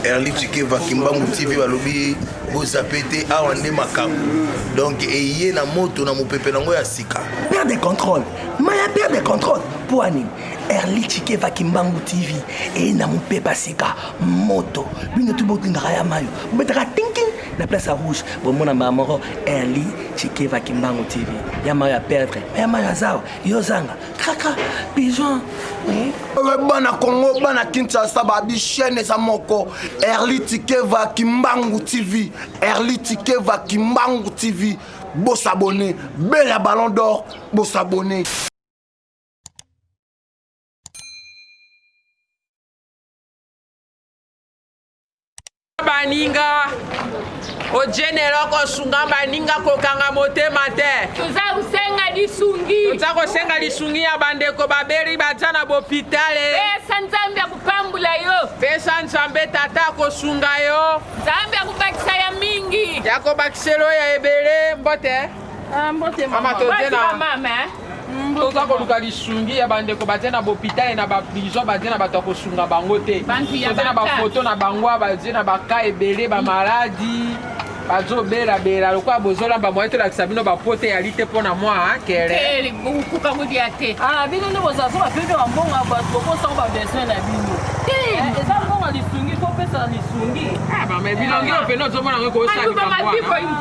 Erli Chikeva Kimbangu TV balobi bozape te awa nde makambo donc eye na moto na mopepe nango ya sika. Perte de contrôle maya perte de contrôle mpo ani Erli Chikeva Kimbangu TV eye na mopepe ya sika moto bino tu botindaka ya mayo bobetaka tinking na place ya rouge bomona mbala moko Erli Chikeva Kimbangu TV ya mayo ya perdre ya mayo azawa yo zanga kaka pigeon. Bana Congo, bana Kinshasa, babi chaîne eza moko Erli Tikeva Kimbangu TV, Erli Tikeva Kimbangu TV. Bo s'abonner, bela ballon d'or, bo s'abonner. Baninga ojenelo kosunga baninga kokanga motema te. Toza kosenga lisungi. Toza kosenga lisungi ya bandeko babeli baza na bopitale. Pesa Nzambe akupambula yo. Pesa Nzambe tata akosunga yo. Nzambe akubakisa ya mingi. Ya kobakiselo ya ebele mbote. Ah, mbote mama. Mama toze na mama. Toza koluka lisungi ya bandeko baza na bopitale na baprison baza na bato ya kosunga bango te. Toza na bafoto na bango baza na baka ebele bamaladi bazobelabela lokola bozolamba moye tolakisa bino bapote yali te mpo na mwa kele bokoka kolia te. Ah, bino nde bozala so bapesi ba mbongo ya bato bokosaka ba besoin na bino. Eza mbongo ya lisungi fo opesa na lisungi. Ah, mama bilongi oyo pene ozomona yango ekosalima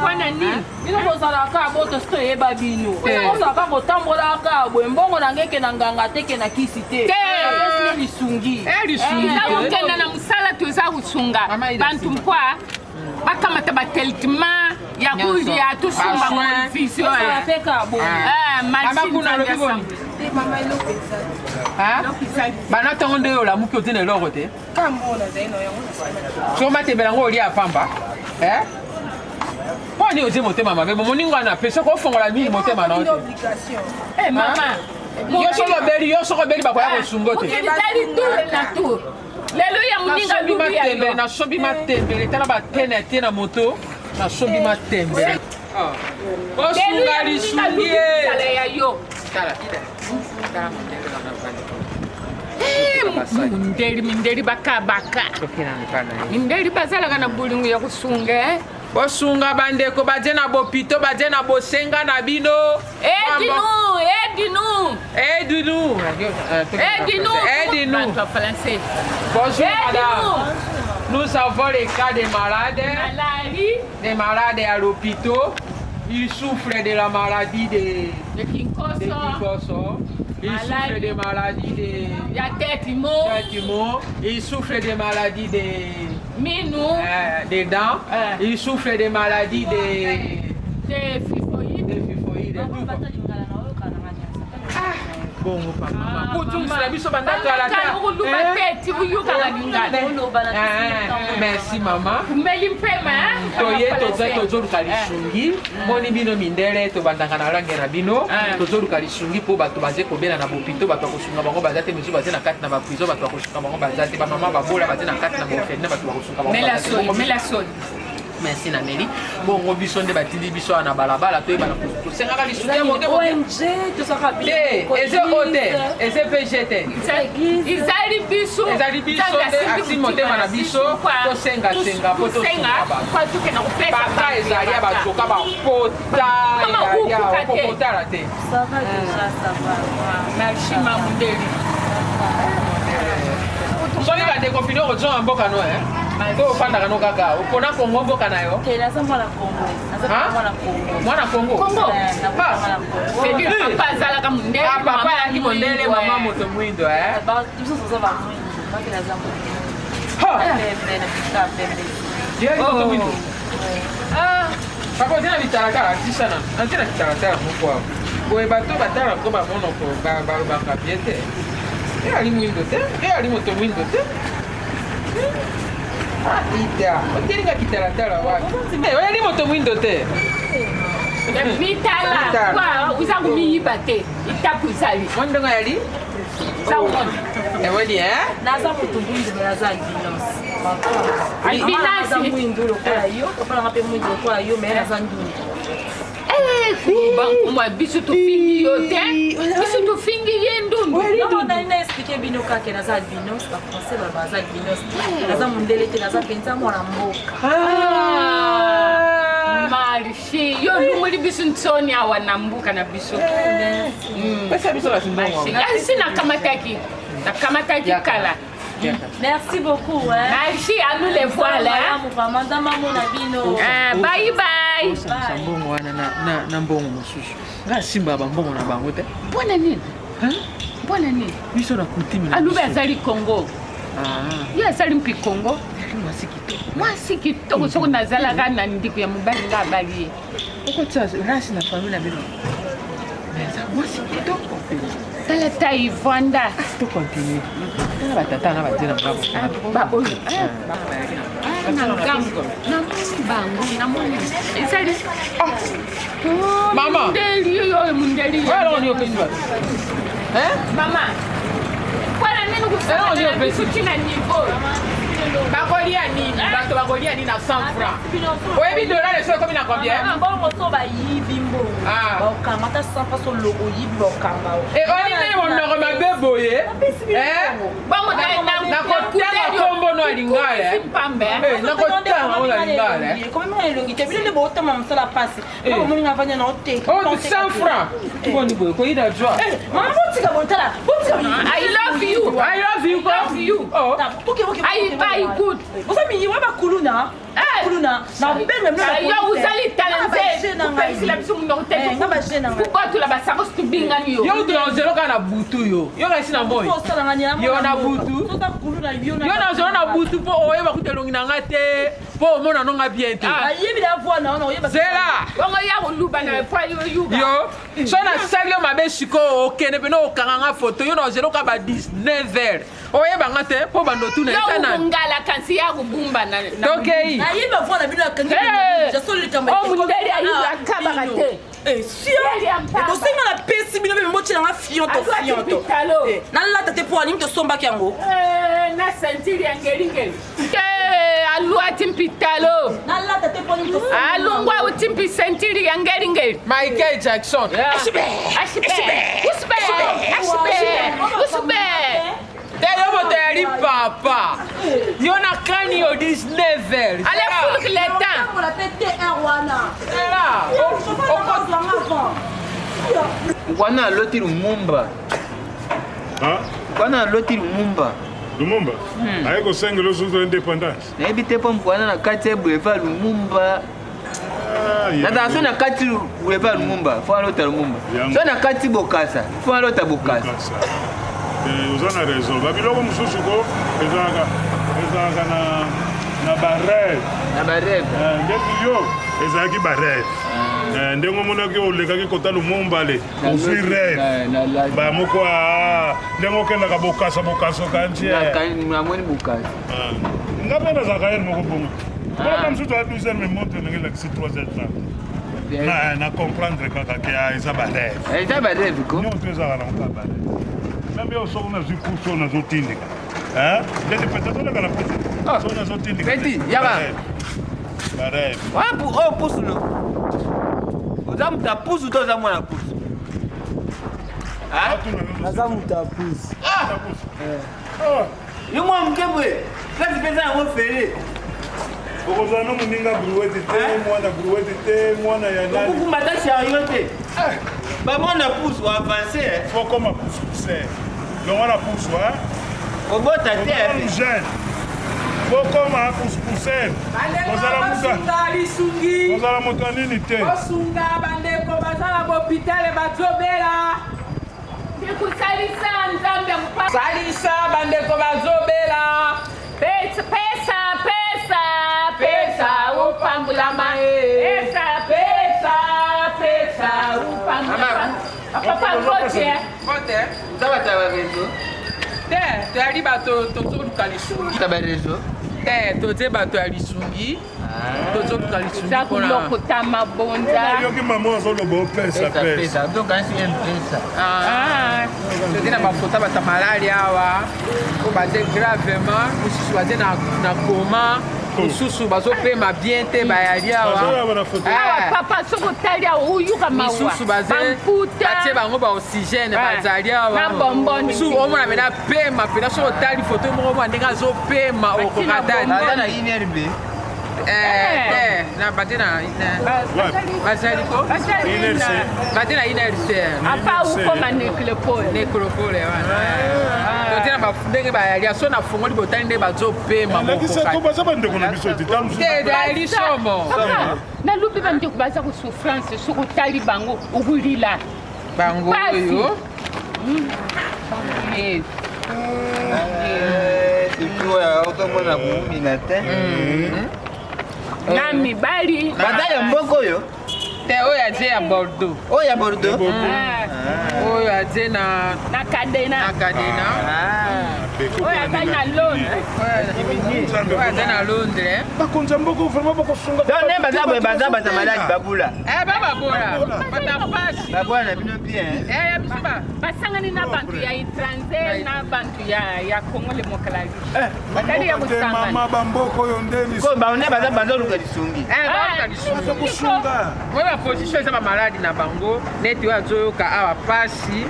mwana nini? Bino bozalaka boto si toyeba bino. Bozalaka kotambolaka boye mbongo na ngai eke na nganga te ke na kisi te. Apesi lisungi. Eza kokenda na mosala toza kosunga bantu mpwa bakamata bateltement ya kulia tosomba vision. Bana ntongo nde olamuki ote na eloko te. So matembela yango olia pamba. Mpo nini otie motema mabe? Moninga wana pe soki ofongola mingi motema na yo te. Mama, yo soki obeli, yo soki obeli bakoya kosunga te. Ezali tour na tour. Lelo ya moninga lubi ya yo. Nasombi matembele, tala batene te na moto, nasombi matembele. Osunga lisungi ye. Ya yo. Tala, ida. Tala matembele na vandi. Mindeli mindeli bakabaka. Mindeli bazalaka na bolingo ya kosunga. Bosunga bandeko baje na bopito baje na bosenga na bino. Aide-nous, aide-nous. Aide-nous. Aide-nous. Aide-nous. Bonjour madame. Nous avons les cas des malades. Maladie. Des malades à l'hôpital. Ils souffrent de la maladie de Kinkoso. Ils souffrent des maladies de ya tête mo. Tête mo. Ils souffrent des maladies de Minou. Des dents. Ils souffrent des maladies de fifoïde. De fifoïde. Ah, bongo papa. Kutungisa biso banda kala ta. Merci mama. Kumeli mpema. Toye toza tozoluka lisungi. Moni bino mindele tobandaka na langue na bino. Tozoluka lisungi po bato baze kobela na bopito bato bakosunga bango baza te misu baze na kati na ba prison bato bakosunga bango baza te ba mama babola baze na kati na ba orphelinat bato bakosunga bango Mela baza te. soni, mela soni. Merci na meli. Bongo biso nde batindi biso na balabala toyebana tosengaka lisungi ya moke moke. ONG tosaka Te, eza O te, eza PG te. Ezali biso. Ezali biso nde asimbi motema na biso tosengasenga po tosunga bato. Baka ezali ya bazoka bapota ezali ya okokotala te. Ça va déjà, ça va. Merci Mamundeli. Soki badeko fino okozonga mboka no eh? To ofandaka no kaka opona Kongo mboka na yo? Te, naza mwana Kongo. Naza mwana Kongo. Mwana Kongo? Kongo. Ah. C'est-à-dire papa azalaka mondele. Ah, papa ayaki mondele, mama moto mwindo eh? Biso toza ba mwindo. Nga naza mwindo. Ha! Pembe na pika pembe. Yo moto mwindo. Ah, papa oza na bitalatala tisa na anti na bitalatala moko awa boye bato batala ko bamonoko balobaka bien te ye ali mwindo te ye ali moto mwindo te ida otelinga kitalatala wapi oyali moto mwindo te Mitala kwa uza kumiyiba te itapu ezali mwa ndongo yali ewoni eh Naza moto mwindo mais naza albinos. Albinos. Naza mwindo lokola yo, papa nanga mpe mwindo lokola yo mais naza ndundu. Bankumwa biso tofingi yo te biso tofingi ye ndundu. explike bino kaka naza albinos, ba français ba baza albinos. Naza mondele te, naza mpenza mwana mboka. Ah! Marché, yo olongoli biso nsoni awa na mboka na biso. Pesa biso kasi mbongo. Asi nakamataki. Nakamataki kala. Merci beaucoup. Hein. Merci à nous les voir là. Vraiment, nzambe amona bino. Ah, bye bye. Osangisa mbongo wana na mbongo mosusu. Nga asimba bambongo na bango te. Mpona nini? Mpona nini? Biso na coutume na Alobi biso. azali Congo. Ah. Ye azali mpi Congo. Mwasi kitoko. Mwasi kitoko soki nazalaka na ndeko ya mobali nga abali ye. Okotia rasi na famille na bino. Mais aza mwasi kitoko mpenza. Tala ta ivanda. To continue. Tala batata na batie na ngambo. Baoyo. Na ngambo. Namoni bango, namoni. Ezali. Oh, Mama. Mundeli oyo mundeli. Oyo eloko nini opesi bato? Hein? Mama. Mpona nini Eloko nini kosala opesi? biso tina niveau? Bakolia nini? Bato bakolia nini na 100 francs? Oyebi dollar eso ekomi na combien? Mbongo so bayibi mbongo. Ah. Bakokanga ata 100 francs so lo oyibi bakokanga yo. Eh, oli ndenge monoko mabe boye. Eh? Bongo Nakotanga kombo no ya lingala. eh. Mpambe. Eh, nakotanga ngo na lingala. eh. Komi mona elongi te, bino nde botama mosala pasi. Eh. Bomoni nga vanya na oteka. Oh, 100 francs. Boni boye koyina joie. Mama botika boye tala, botika boye. I love you. I love you. I love you. Oh. Boke boke. I buy good. Boza mingi wa bakuluna. Eh. Kuluna. Na benga bino na Yo police. uzali Nga talenté. Kupesila biso monoko te. Eh, nga ba jeune na ngai. Kubotola basako tubingani yo. Yo kutu na ozelo kaka na butu yo. Yo kasi na moi. Osala nga nyama. Yo na butu. Toza kuluna yo na. Yo na ozelo na butu mpo oyeba kuta elongi na nga te mpo omona no nga bien te. Ah. Ayebi na voix na wana oyeba. Zela. Bongo ya koluba na po yo yuba. Yo so nasali yo mabe sikoyo okende mpena okanga nga foto yo na ozelo kaka ba 19 heures oyeba nga te mpo bando tuna Yo eza nani ukungala kansi ya kubumba na. tokei Ayebi voix na bino akangi. Eh. Jasoli likambo. Oh, mundeli ayiba akabaka te. Eh, sio. Mundeli ya mpamba. Bosenga na pesi bino mpe botyela nga fionto Azwaki fionto. pitalo. Eh, nalata te mpo animi tosombaki yango. Eh, na sentiri ya ngelingeli. Eh, alwati mpitalo. Nalata te mpo animi tosombaki yango. Alungwa uti mpi sentiri ya ngelingeli. Michael Jackson. Ashibe. Ashibe. Usbe. Ashibe. Usbe. Te yo moto yali papa yo nakani yo 19 heures. Allez foutre le temps. Otambola mpe te heure wana. Zela. Okozwanga avant. Wana aloti Lumumba. Wana aloti Lumumba. Lumumba aye kosengela osusu indépendance. Nayebi te mpo wana na kati ya boulevard Lumumba. Nazala so na kati boulevard Lumumba, fo alota Lumumba. Yango. So na kati Bokasa, fo alota Bokasa. Bokasa. Eh, oza na raison, babiloko mosusu ko ezalaka na barêve. Na barêve. Ndeti yo ezalaki barêve. Eh, ndenge omonaki olekaki kota Lumumba le ozwi rêve bamoko ndenge okendaka Bokasa Bokasa okanti. Namoni Bokasa. Nga mpe nazalaka yere moko bongo wana mosusu a 12 heures mais montre ndenge elakisi 3 heures 30 na comprendre kaka ke eza barêve. Eza barêve ko. Nyonso ezalaka nango kaka barêve. Même yo soki nazwi course oyo nazotindika ndeti peut-être oleka na pusu soki nazotindika. Petit, yaka. Barêve. Wana oyo pusu no. Oza moto ya pusu to oza mwana pusu? Naza moto ya pusu. Yo mwa moke boye, place mpenza yango fele. Okozwa no moninga brouette te, mwana brouette te, mwana ya nani. Okukumba ta chariot te. Bamwana pusu avance. Faut koma pusu poussière. Longo na pusu, hein? Obota te. Jeune. Faut koma pusu poussière. Bandeko basunga lisungi. Ozala moto ya nini te. Bosunga bandeko baza na bopitale bazobela. Ndikusalisa nzambe mpa. Salisa bandeko bazobela. Pesa pesa pesa pesa upambulama. Pesa pesa pesa upambulama. Papa mbote. Mbote. Oza bato ya bareseau? Te, toyali bato tozoluka lisungi. Bato ya bareseau? Te, toze bato ya lisungi. Tozoluka lisungi Eza mpona kulokota mabonza. Yoki mama azoloba opesa pesa. Tokanisi mpesa. Toze na bafoto ya bato ya malali awa oyo baze gravement, mosusu baze na coma. Misusu bazopema bien te, bayali awa. Awa papa, soki otali awa oyuka mawa. Misusu bamputa batie bango baoxygène, bazali awa na bonbon. Misusu omona mena pema mpena, soki otali foto moko omona ndenge azopema, okoka ta. Baza na INRB. Te, na bate na bazali ko bate na INRC. Apa ukoma nécropole. Nécropole wana tote na ndenge bayali so na fongoli, botali nde bazopema. Baza bandeko na biso te. Te, ayali somo. Nalobi bandeko baza kosouffrance, soki otali bango okolila. Bango oyo. Surtout oyo otomona koumina te. Na mibali. Baza ya mboka oyo. Te, oyo azie ya Bordeaux. Oyo ya Bordeaux. Oyo azie na na Kadena. Na Kadena. Oyo aza na Londres. Oyo aza na Londres. Bakonzi ya mboka vraiment bakosunga. Donc ne baza boye, baza baza maladi, babula. Bababola bata pasi. Babola na bino bien. Ya biso ba basangani na bantu ya étranger na bantu ya Congo lemokalali, batali ya kosangana. Mama, bamboka oyo nde ko bango nde baza bazoluka lisungi. Baluka lisungi. Kosunga. Oyo baposition eza bamaladi na bango, neti oyo azoyoka awa pasi.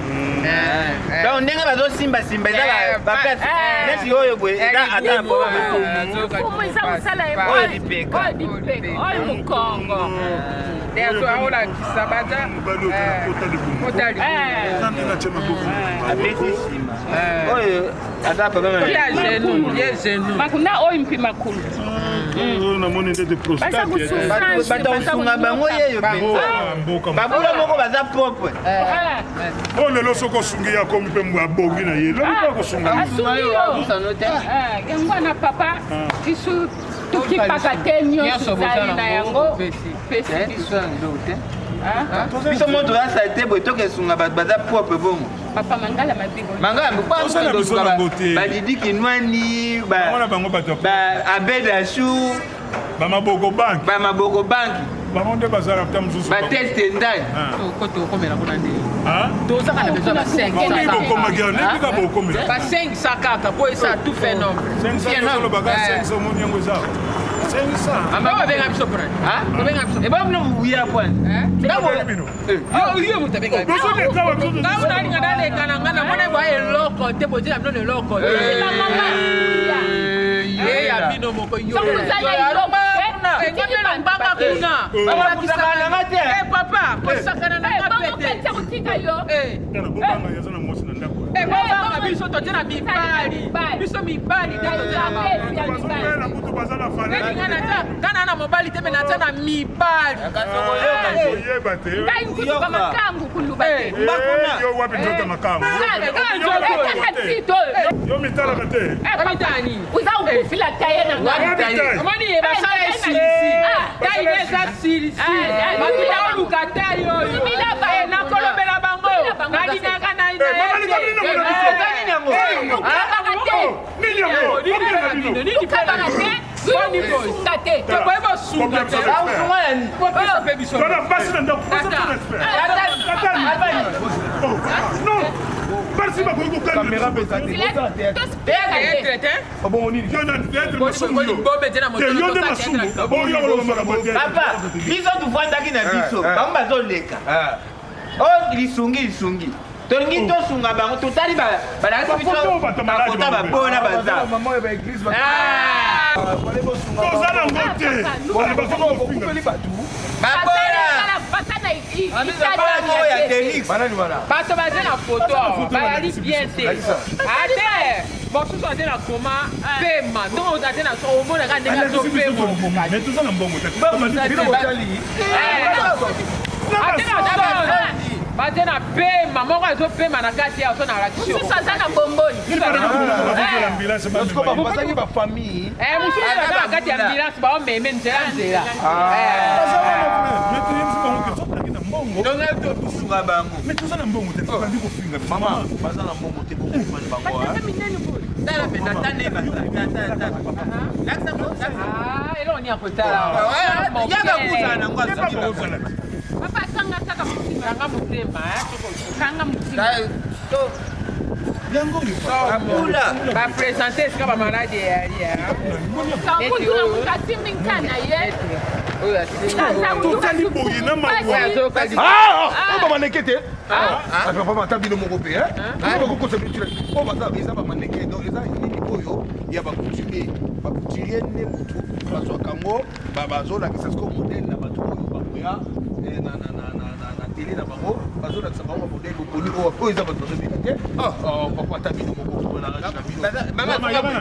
Donc ndenge bazosimbasimba eza baplace neti oyo boye, eza ata na Fumu eza kosala ye. Oyo lipeka. Oyo lipeka, oyo mokongo. Aolakisa baza kota. Abeti nsima, oyo aza problème. Ye genou. Makuna oyo mpe makulu. Namoni ndete Baza kosouffrance. Bato kosunga bango yeyo mpenza, babula moko baza propre. Oyo lelo soki osungi ye, akomi mpe abongi na ye, lobi mpe akosunga. Asungi yo. Yango wana papa, biso tokipaka te, nyonso ozali na yango pesi biso. Biso mo toza te boye, tokesunga bato baza propre bongo. Papa, mangala mabe. Mangala. Tosala biso nango te. Badidi Kinwani. Wana bango bato. Abed Ashu. Bamaboko banki. Bamaboko banki. Bango nde bazala ta mosusu. Bateste ndani. Tokomela kuna nde tozaka na besoin ba 5. Bokomaki ndenge bokomela. Ba 500 kaka po esa tout fait nombre. 500, olobaka 500, omoni yango eza 500. Babenga biso mpona babenga biso. Eba bino buya pwani. Yo moto abenga biso, nalinga naleka na nga, namona bwa eloko te, botie na bino na eloko te ye ya bino moko. Mbanga kuna papa, kosakana na nga pete. Yaza na mwasi na ndako. Bobanga biso, totie na mibali, biso mibali nde totie na. Bazobela kutu, baza na Nga na mobali te, me natia na mibali. Oyeba te. Ngai nkutu bamakangu kuluba te. Yo wapi nzoto makangu? Yo mitalaka te. Oza okufila taye na ngai, omoni ye basala esilisi tai ne eza silisi, bato baoluka tai oyo nakolobela bango, nalingaka na Ukabaka te, sunga te. Toboyi bosunga te, bopesa mpe biso. Basi na ndako, non, basi bakoki kokanga. Yo nde masumu oyo oloba makambo te. Papa, biso tofandaki na biso, bango bazoleka oyo lisungi lisungi, tolingi tosunga bango, totali balakisi biso bafota, babona baza. Toza nango te. Babola ya Delix. Bato baza na foto awa bayali bien te, ate mosusu aza na koma pema, ndongo ate na omonaka ndenge azopema. Mais toza na mbongo te. Ate na baze na pema, moko azopema na kati ya so na alakisi. Mosusu aza na bomboni. Bazali bafamille. Mosusu aza na kati ya ambulance, baomeme nzela nzela. Tosunga bango. Mais toza na mbongo te, tobandi kofinga. Mama, baza na mbongo te, bokofani bango. Tala mpenza, tala Eloko nini ya kotala? Yaka kuzala nango. Papa, kanga kaka motema. Kanga motema. Kanga motema. Bapresente esika bamaladi eyali. Mutu asimbi nka na ye. Totali boye na mawa. Oyo bamaneke te, papa, ata bino moko mpe bakokosa bino. Oyo baza, eza bamaneke, donc eza nini oyo ya bacouturier. Bacouturier nde motu bazwaka yango, bazolakisa siko modèle na bato oyo bakoya na télé na bango, bazolakisa bango bamodèle boponi. Oyo oyo eza bato bazobika te. Papa, ata bino moko na bino,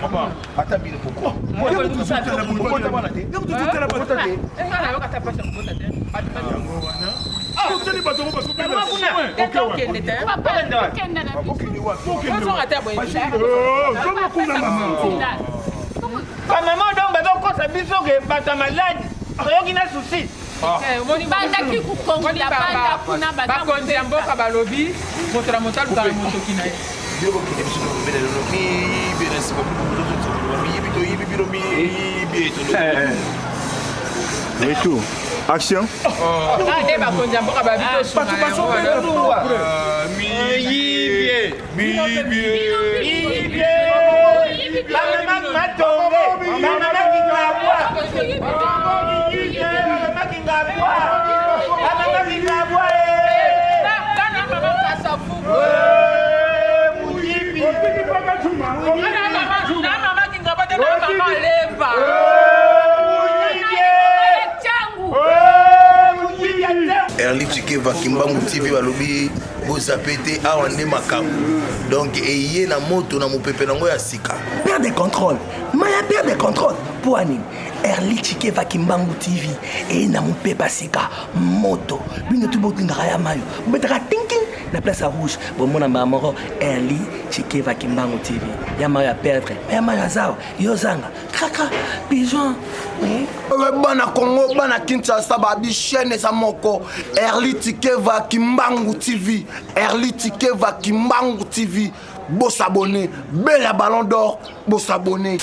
papa, ata bino moko bobota bana te, bobota te. Totali bato yango bazobela. Tokende te. Zonga kuna, mama. Bamama, donc bazokosa biso ke bato ya maladi toyoki na susi. Bandaki kokongola banda kuna. Bakonzi ya mboka balobi moto na moto alukaka motoki na ye. Bino bokende, biso tokobela lelo miyibi na nsima. Miyibi, toyibi bino, miyibi. Retour. Action. Nde bakonzi ya mboka babi tosunga. Miyibi. Miyibi. Bamama matonge, bamama kingabwa, bamama kingabwa, bamama kingabwa. Bana mama Kasavubu. Muyibi. Na mama Kingabwa te, na mama Lemba. Changu. Erli Chikeva Kimbangu TV, balobi bozape te, awa nde makambo. Donc eye na moto na mopepe nango ya sika. Perte de contrôle, maya perte de contrôle mpo anini? Erli Chikeva Kimbangu TV eye na mopepe sika moto. Bino tu bokingaka ya mayo, bobetaka tinking na place ya rouge, bomona mbala moko Erli Chikeva Kimbangu TV. Ya mayo ya perdre, ya mayo azawa, yo zanga kaka pigeon, oui. Bana Congo, bana Kinshasa, babi chaîne eza moko, Erli Tikeva Kimbangu TV, Erli Tikeva Kimbangu TV. Bosabone, bela Ballon d'Or, bosabone.